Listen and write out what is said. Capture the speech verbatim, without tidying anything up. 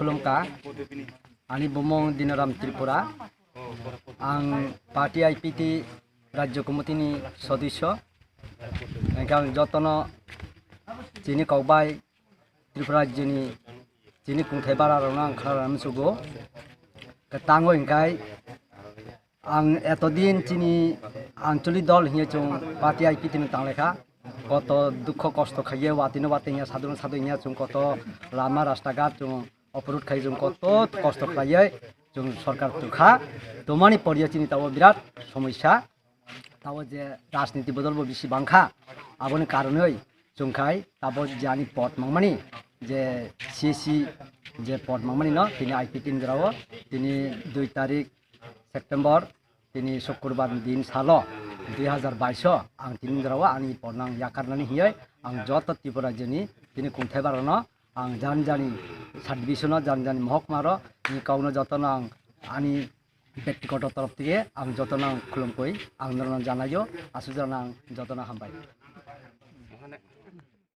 Khulumkha, ani bumung Dinaram Tripura, ang party I P T Rajya Committee ni sodisyo, hingkhe ang jotono chini kokbai Tripura Rajya ni chini kungthai bara rokno ang khnarwna muchugo. Kwtango hingkhai ang etodin chini ancholi dol hiye chwng party I P T ni tanglaikha. Koto dukho kosto khaiye watino wate hiya sadhuno sadhu hiya chwng koto lama rasta ghat chwng oporud khai chwng koto kosto khaiye chwng sorkar tukha. Tomani poriya chini tabo birat somosya. Tabo je rajniti bodol bo bisi bangkha. Aboni karonoi chwngkhai tabo jani pot mangmani je C C je pot mangmani no tini I P T ni jorao tini dui tarik September tini Sukkurbar din salo dui hazar bais o ang tini jorao ani pot nang yakarnani hiyai ang joto Tripura jeni tini kungthai barano ang jan jani subdivision o jan jani mohokma ro ni kauno jotono ang ani bektigoto torof theke ang jotono ang khulumkoi ang norno janaio aswk jorano ang jotono hambai.